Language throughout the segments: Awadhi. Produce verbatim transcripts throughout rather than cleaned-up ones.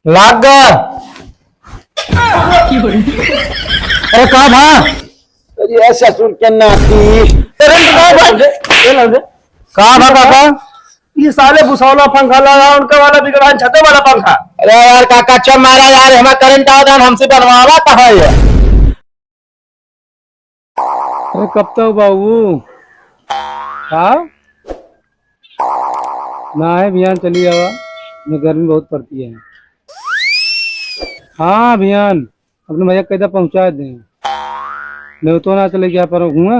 लाग गा। अरे का भा? अरे यार ससुर के नाती। अरे का भा? का भा काका? ये साले भुसौला पंखा लगा, उनका वाला बिगड़ा है, छते वाला पंखा। अरे यार काका चल मारा यार, हमारा करंट आवत है, हमसे बनवावा कहाँ है? अरे कब तक बाबू? का? ना है, बिहान चली आवा, मैं गर्मी बहुत पड़ती है। हाँ बिहान अपने भैया के कैदा पहुँचा दे, नहीं तो ना चले गया पर घूमा।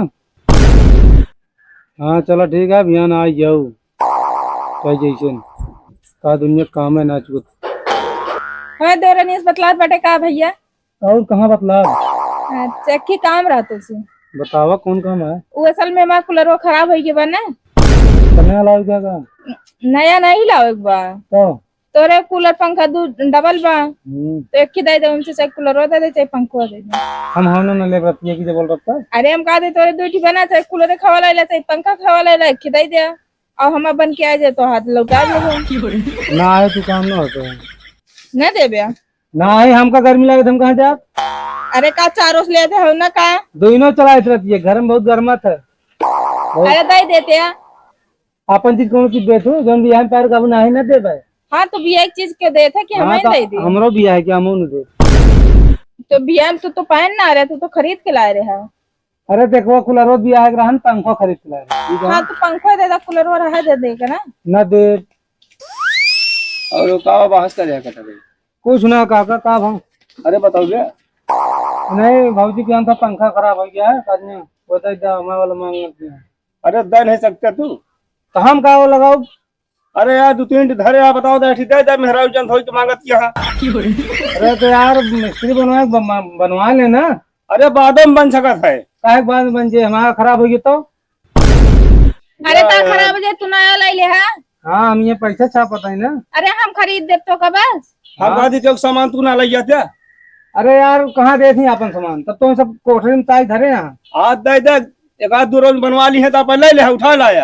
हाँ चला ठीक है, बिहान आ जाओ। कह जैसे का दुनिया काम है ना चुकत। हाँ, दो रनियस बतलात बाटे का भैया? और कहाँ बतलाब? अच्छा, एक ही काम रहत से। बतावा कौन काम है? वो असल में हमार कूलरवा खराब होइ गया बा ना। तो नया लावे के का? नया नहीं लावे के बा। तो? तोरे कूलर पंखा दू डबल बा। हम्म। तो एक ही दे दे, उनसे चाहे कूलरवा दे दे, चाहे पंखवा दे दे। हम हम ना ले रतिया की जबल रखता। अरे हम कहा दे तोरे दू ठी बना, चाहे कूलर खवा ला, चाहे पंखा खवा ला, एक ही दे दे। और हम बन के आ जाए तो हाथ लौटा देबो। ना आए तो काम ना होता है। ना देबे? ना आए, हमका गर्मी लगे तो हम कहाँ जाब? अरे का चारों से लेते हो ना का? दोनों चलाए रहती है, घर में बहुत गर्मा था। बहुत अरे दे देते हैं। अपन चीज कौन चीज बेचू, जौन बिहान पैर कबू नाही ना देबे। हाँ तो बिया एक चीज के देते कि हाँ, हमें तो दे दी। हमरो बिया है कि हमहू न दे। तो बिया में तू तो पहन ना रहे, तू तो खरीद के लाए रहे। अरे देखो, कूलरो बिया है, रहन पंखो खरीद के लाए रहे। ठीक है? हाँ, तो पंखो दे दा, कूलरो रहा दे दे के ना। ना दे। और वो का बहस कर रहा कटा भाई? कुछ ना काका, का भाव? अरे बताओ बे। नहीं, भौजी के यहाँ था पंखा खराब हो गया है, बाद में वो दे दे, हमारे वाला मांग मत दे। अरे दे नहीं सकते तू? तो हम का वो लगाओ? अरे यार, दू तीन ठे धरे, आप बताओ, दे, ठीक है, दे, मेहरारू जन धोई के मांगत यहाँ। अरे तो यार, मिस्त्री बनवाए, ब-, म-, बनवा लेना। अरे, बादो में बन सकत है। काहे के बाद में बन जे, हमारा खराब होइ गया तो? अरे, का खराब हो जाए, तू नया लाई ले, हाँ? हाँ, हम ये पैसा छापत है ना। अरे, हम खरीद देब तो का बस? हम हाँ। कहा दी, क्यों सामान तू ना लाई जाते? अरे यार, कहाँ देत ही आपन सामान? तब तो हम सब कोठरी में ताई धरे हैं। आज दे दे, एक आध दो रोज बनवा ली है तो अपन ले ले, उठा लाया।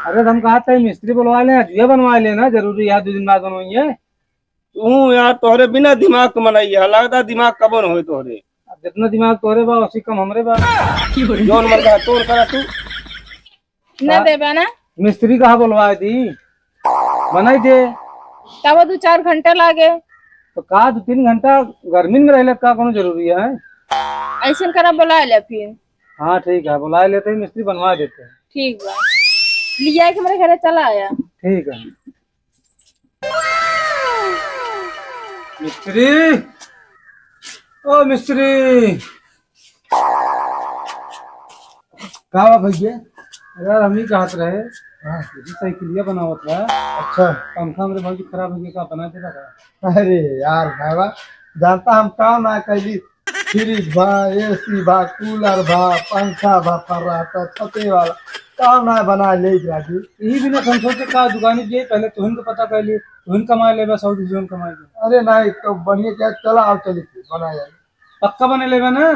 अरे तो हम कहा थे मिस्त्री बुलवा ले, आज ये बनवा लेना, जरूरी है, दो दिन बाद बनवाइए। तू यार तोहरे बिना दिमाग के मनई है, लगता दिमाग कबो न होए तोहरे। अब जितना दिमाग तोहरे बा, उसी कम हमरे बा। जौन मन कहा तोर करा तू। ना हाँ। देबा ना? मिस्त्री कहाँ बुलवाए दी? बनाई दे। तब दो चार घंटा लागे। तो का दो तीन घंटा गर्मी में रहले का कोनो जरूरी है? ऐसन करा बुला ले फिर। हाँ ठीक है, बुला लेते हैं मिस्त्री बनवा देते हैं। ठीक बा। लिया के मेरे घरे चला आया। ठीक है। मिस्त्री, ओ मिस्त्री। का बा भैया? अरे यार, हम ही कहत रहे, हाँ। ये साइकिलिया बनावत रहा। अच्छा। पंखा हमरे भौजी खराब हो गया, का बना देगा का? अरे यार, भाईवा, जानता हम काम ना कैली, फ्रिज बा, एसी बा, कूलर बा, पंखा बा, फर्राटा, छते वाला, काम ना बना ले राजू। यही बिना हम सोचे का दुकानी जे पहले तुहन को पता कैली, तुहन कमा लेबा, सौ दो सौ कमाई दे। अरे नहीं, तो बढ़िया क्या, चला आओ, चली फिर, बना जाए। पक्का बने लेबे ना?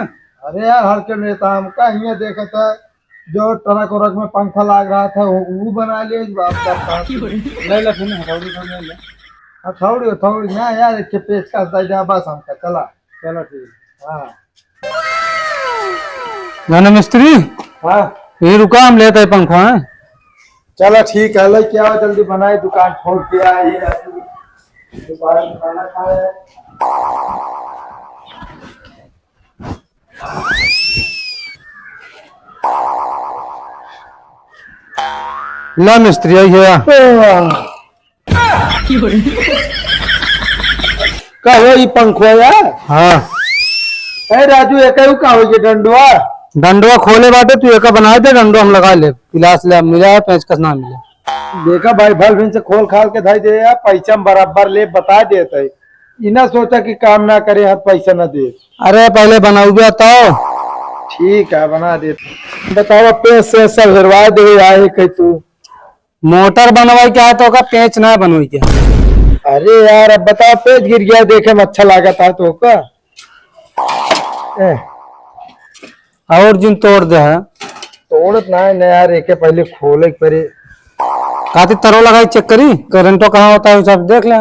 अरे यार, हर के नेता हम का हियाँ देखत है, जो ट्रक व्रक में पंखा लाग रहा था, वो, वो बना ले, बाप का बाप। ले ले, फिर हथौड़ी उठा ले, ले। हथौड़ी, हथौड़ी ना यार, एक ठे पेचकस दे दे बस हमका, चला। चलो ठीक। हाँ। जाने मिस्त्री? हाँ। ये रुका, हम लेते हैं पंखा, हैं? चलो ठीक है, लेके आओ जल्दी, बनाए, दुकान छोड़ के आए, ये दुकान में खाना खाए। ला मिस्त्री, आई है। का हो, ई पंखो या? हाँ। ए राजू, एकहू का हो ये डंडवा? डंडवा खोले बाटे, तू एका बनाए दे, डंडवा हम लगा ले। पिलास ले, मिला है, पेचकस ना मिले। देखा भाई, भल भिन से खोल खाल के धई दे या, पैसा हम बराबर ले, बता देत है। ई ना सोचा कि काम ना करे, हाथ पैसा ना दे। अरे पहले बनाउबे तो। ठीक है, बना दे। बताओ, पेच से सब हेरवा दे, आए के तू। मोटर बनवाई के है तो का पेच ना बनवाई के? अरे यार, अब बताओ, पेच गिर गया, देखे में अच्छा लागत है तो का? ए। और जिन तोड़ दे है। तोड़त ना है ना यार, एके पहले खोले के पड़ी। काती तरो लगाई चेक करी, करंटो कहाँ होता है, सब देख ले।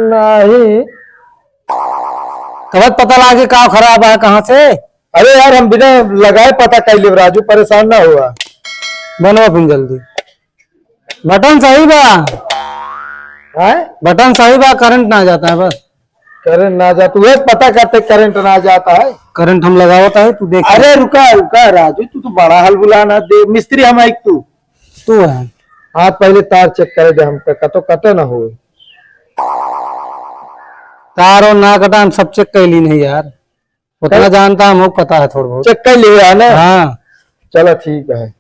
ना। तब पता लागे का खराब है, कहाँ से? अरे यार, हम बिना लगाए पता कर लेब राजू, परेशान ना हुआ। बनवा फिर जल्दी। बटन सही बा। हैं? बटन सही बा, करंट ना जाता है बस। करंट ना जाता, वह पता करते करंट ना जाता है। करंट हम लगावत है, तू देख। अरे रुका, रुका राजू, तू तो बड़ा हलबुला ना दे, मिस्त्री हम एक तू। तू है। हाँ, पहले तार चेक करे दे हमका, कतो, कतो ना हो। तार और ना कटा, हम सब चेक कर ली नहीं यार। उतना कर जानता हम, पता है थोड़ा बहुत। चेक कर लिया है ना? हाँ। चलो ठीक है।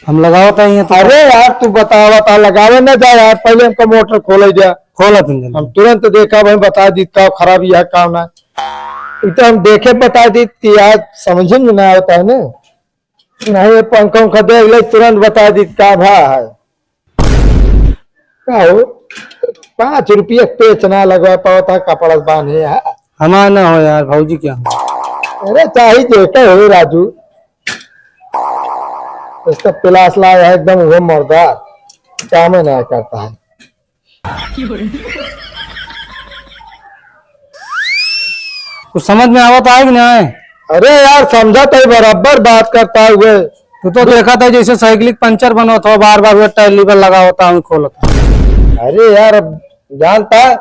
हम लगावत है यहाँ तो। अरे यार, तू बतावा, ता लगावे ना जा यार, पहले हमका मोटर खोले जा। खोला तुम जल्दी। हम तुरंत देखा भाई, बता दी का खराबी है, का ना। इ तो हम देखे बता दी कि यार, समझ में ना आता है ना। नहीं, ये पंखा उंखा देख ले, तुरंत बता दी का भा है। का हो? पाँच रुपया पेच ना लगवा पावत है, कपड़ा बांधे है। हमार ना हो यार, भौजी क्या हो? अरे चाही जेकर हो राजू, इसका पिलास लाया है एकदम, वो मर्दा काम ही नहीं करता है। कुछ समझ में आवत है कि नहीं? अरे यार, समझा तो बराबर बात करता है हुए। तू तो देखा था जैसे साइकिल पंचर बनत हो, बार बार वो टायर लीवर लगा होता है, खोलत। अरे यार, अब जानता है,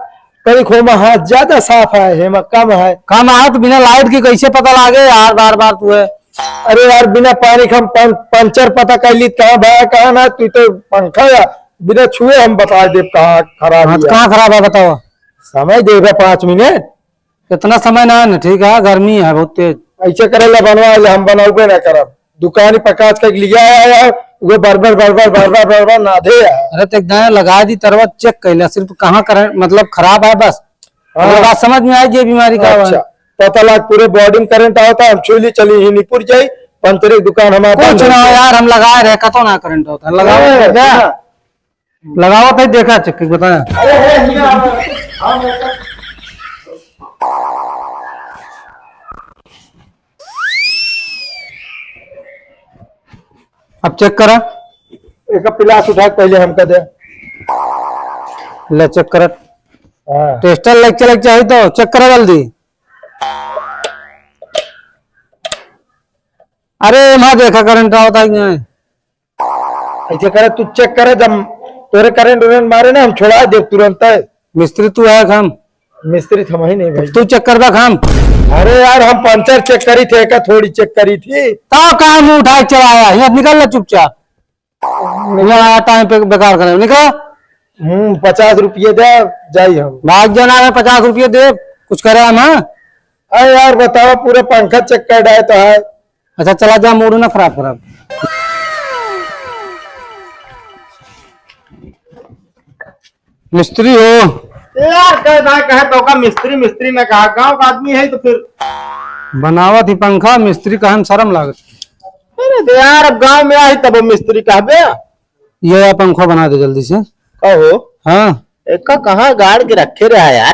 कहीं खोमा हाथ ज्यादा साफ है, हेमा कम है। कम हाथ बिना लाइट की कैसे पता लागे यार, बार बार तू है। अरे यार, बिना पानी के हम पं-, पंचर पता कर ली, कहाँ भया, कहाँ ना, तू तो पंखा या बिना छुए हम बता दे कहाँ खराब हाँ, तो है। कहाँ खराब है बताओ? समय दे दे पाँच मिनट। इतना समय ना है ना, ठीक है, गर्मी है बहुत तेज। ऐसे करे ला बनवा ले, हम बनौबे ना करब। दुकानी पकाच के लिया आया है, वो बरबर, बरबर, बरबर, बरबर ना दे है। अरे तो एक दाना लगा दी, तरवा चेक कर ले, सिर्फ कहाँ करंट, मतलब खराब है बस। हाँ। अगर बात समझ में आई, ये बीमारी का अच्छा, है। पता लाग पूरे बॉडी में करंट आवता, हम छुई ली चली ही निपुर जाई, पंचर एक दुकान हमारा कुछ बंद ना हो हो गया। यार, हम लगा रहे, कतो ना करंट होता, लगा हाँ, रहे क्या? हाँ। लगावत है, देखा चेक करके बताया। अब चेक करा। एक पिलास उठा के पहले हमका दे। ले चेक करत। हाँ। टेस्टर लेके चले के चाही तो चेक करा जल्दी। अरे, वहाँ देखा करंट आवता है कि नहीं? ऐसे करे, तू चेक करे, जब तोरे करंट उरंट मारे ना, हम छोड़ा देब तुरंत। मिस्त्री तू है कि हम? मिस्त्री तो हम ही नहीं भाई। तू चेक करबा कि हम? अरे यार, हम पंचर चेक करी थे, का थोड़ी चेक करी थी। तो काम उठा के चला आया, यहाँ निकल ले चुपचाप। यहाँ आया टाइम पे बेकार करे, निकल। हम्म, पचास रुपये दे, जाई हम। भाग जाना है, पचास रुपये दे, कुछ करे हम, हाँ? अरे यार, बताओ, पूरा पंखा चेक कर डाए तो है। अच्छा, चला जा, मूड ना खराब, खराब। मिस्त्री हो? ए यार, कह भाई, कहे तो का मिस्त्री, मिस्त्री ना कहा, गाँव का आदमी है तो फिर। बनावत ही पंखा, मिस्त्री कहे में शर्म लागत। अरे दे यार, अब गाँव में आई तब मिस्त्री कहबे। ये यार पंखा बना दे जल्दी से। कहो। हाँ। एका कहाँ गाड़ के रखे रहा यार?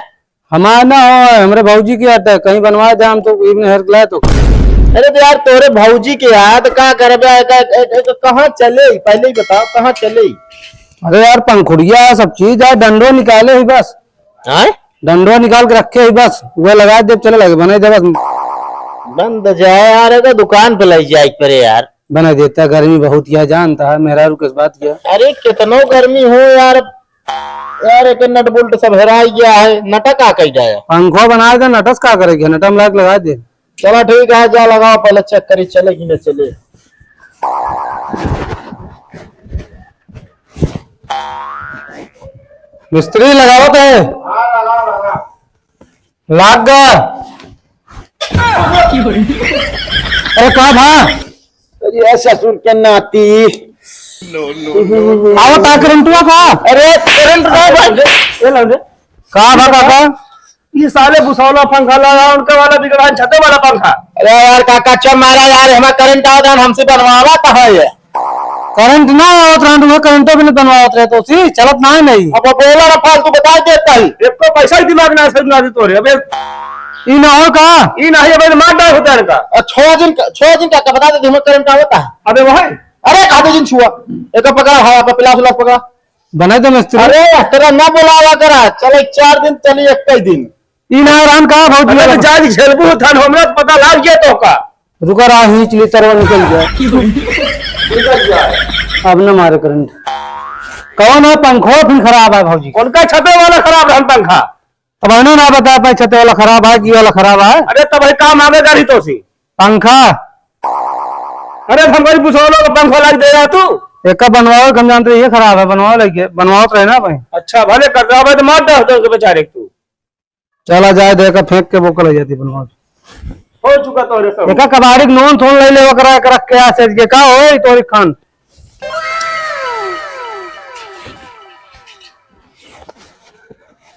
हमार ना हो, हमरे भौजी के आटे, कहीं बनवा दे, हम तो इवने हेर लाए तो। अरे तो यार, तोरे भौजी के यार, तो का करबे, ए-, ए-, ए-, कहाँ चले? पहले ही बताओ, कहाँ चले? अरे यार, पंखुड़िया है, सब चीज है, डंडो निकाले ही बस। हाँ? डंडो निकाल के रखे ही बस, वह लगा दे, चले लगे, बनाई दे बस। बंद जाए यार, एगो दुकान पे ले जाए परे यार। बनाई देता, गर्मी बहुत यह जानता है, मेहरारू किस बात किया। अरे, कितनो गर्मी हो यार, यार, एक नट बोल्ट सब हेराई गया है, नटा का कही जाए? पंखो बनाए दे, नटस का करेगी, नटम लाग लगा दे। चला ठीक है, जा लगाओ, पहले चेक करी, चले कि न चले। मिस्त्री लगावत है। लाग गा। अरे का भा? अरे यार ससुर के नाती। आओ ता करंटुआ का? अरे करंट का भाई? ए लौंडे। का भा काका? ये साले भुसौला पंखा लगा, उनका वाला बिगड़ा है, छते वाला पंखा। अरे यार काका चम मारा यार, हमारा करंट आवत है, हमसे बनवावा कहाँ है? करंट ना आवत रहन, तुम्हें करंटो भी नहीं बनवावत रहे तो सी, चलत ना है नहीं। अब बोला ना फालतू बता देता ही। एक तो पैसा ही दिमाग ना सही ना तोरे। अबे ई ना हो का? ई ना है, अबे मार डाल होता है इनका। और छह दिन का, छह दिन का, का बता दे, तुम्हें करंट आवत है। अबे वही। अरे कादो दिन छुआ। एक पकड़ा, हाँ, आप पिलास उलास पकड़ा। बनाई दे मिस्त्री। अरे, तेरा ना बोलावा करा, चले चार दिन, चली एक ही दिन। ई ना रहन का भौजी अरे तो वाला? जान झेलबू थन, हमरा तो पता लाग गया तो का। रुका रहा, ही चली तरवा निकल गया। निकल गया। अब न मारे करंट। कौन है पंखो फिर खराब है भौजी? उनका छते वाला खराब रहन पंखा। अब इन्हों ना बता पाए छते वाला खराब है कि वाला खराब है। अरे तब भाई काम आवे गाड़ी तो सी। पंखा। अरे हम कोई बुझौलो को पंखा लाग दे रहा तू। एक का बनवाओ, हम जानते ये खराब है, बनवाओ लगे, बनवाओ तो है ना भाई। अच्छा भले कर रहा भाई तो मार दे दो बेचारे तू। चला जाए, देखा फेंक के बोकल हो जाती बनवा। हो चुका तोरे सब। एका कबाड़ी के नोन थोन ले ले ओकरा के रख के आ सेज के का होए तोरी खान।